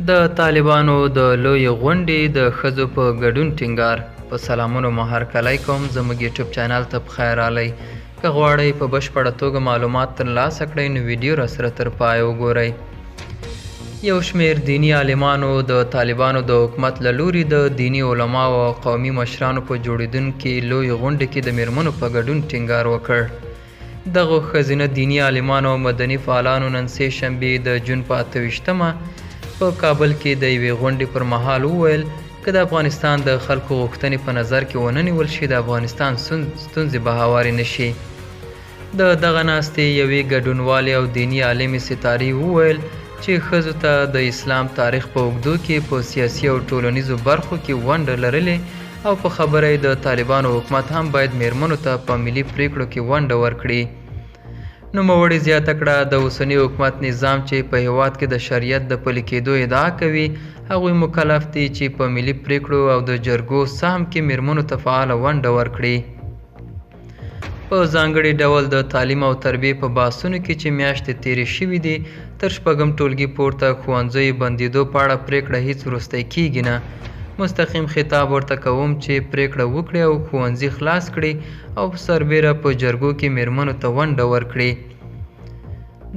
د طالبانو د لویې غونډې د ښځو په ګډون ټینګار. په سلامونو مو هرکلی کوم، زموږ یوټیوب چینل ته پخیر راغلی. که غواړئ په بشپړه توګه معلومات ترلاسه کړئ نو ویډیو راسره تر پایه وګورئ. یو شمېر دیني عالمانو د طالبانو د حکومت له لوري د دیني علماو او قومي مشرانو په جوړېدونکې لویې غونډې کې د میرمنو په ګډون ټینګار وکړ. دغو ښځینه دیني عالمانو او مدني فعالانو نن سې شنبې د جون په 28مه په کابل کې د یوې غونډې پر مهال وویل، که د افغانستان د خلکو غوښتنې په نظر کې ونه نیول شي، د افغانستان ستونزې به هوارې نه شي. د دغه ناستې یوې ګډونوالې او دیني عالمې ستارې وویل چې ښځو ته د اسلام تاریخ په اوږدو کې په سیاسي او ټولنیزو برخو کې ونډه لرلې او په خبره یې د طالبانو حکومت هم باید میرمنو ته په ملي پریکړو کې ونډه ورکړي. نوموړي زیاته کړه، د اوسني حکومت نظام چې په هیواد کې د شریعت د پلي کېدو ادعا کوي، هغوی مکلف دي چې په ملي پریکړو او د جرګو سهم کې میرمنو ته فعاله ونډه ورکړي. په ځانګړي ډول د تعلیم او تربیې په بحثونو کې چې میاشتې تېرې شوې دي، تر شپږم ټولګي پورته ښوونځیو بندېدو په اړه پریکړه هیڅ وروستی کېږي نه. مستقیم خطاب ورته کوم چې پریکړه وکړي او ښوونځي خلاص کړي او سربېره په جرګو کې میرمنو ته ونډه ورکړي.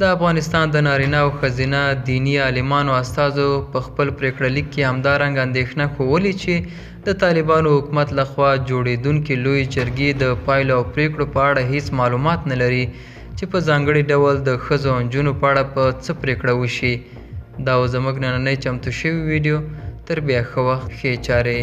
د افغانستان د نارینه او ښځینه دیني عالمانو استازو په خپل پریکړه لیک کې همدارنګه اندېښنه ښوولې چې د طالبانو حکومت لخوا جوړېدونکې لویې جرګې د پایلو او پریکړو په اړه هیڅ معلومات نه لري چې په ځانګړي ډول د ښځو او نجونو په اړه په څه پریکړه وشي. دا و زموږ نننۍ چمتو شوې ویډیو. تر بیا ښه وخت، ښې چارې.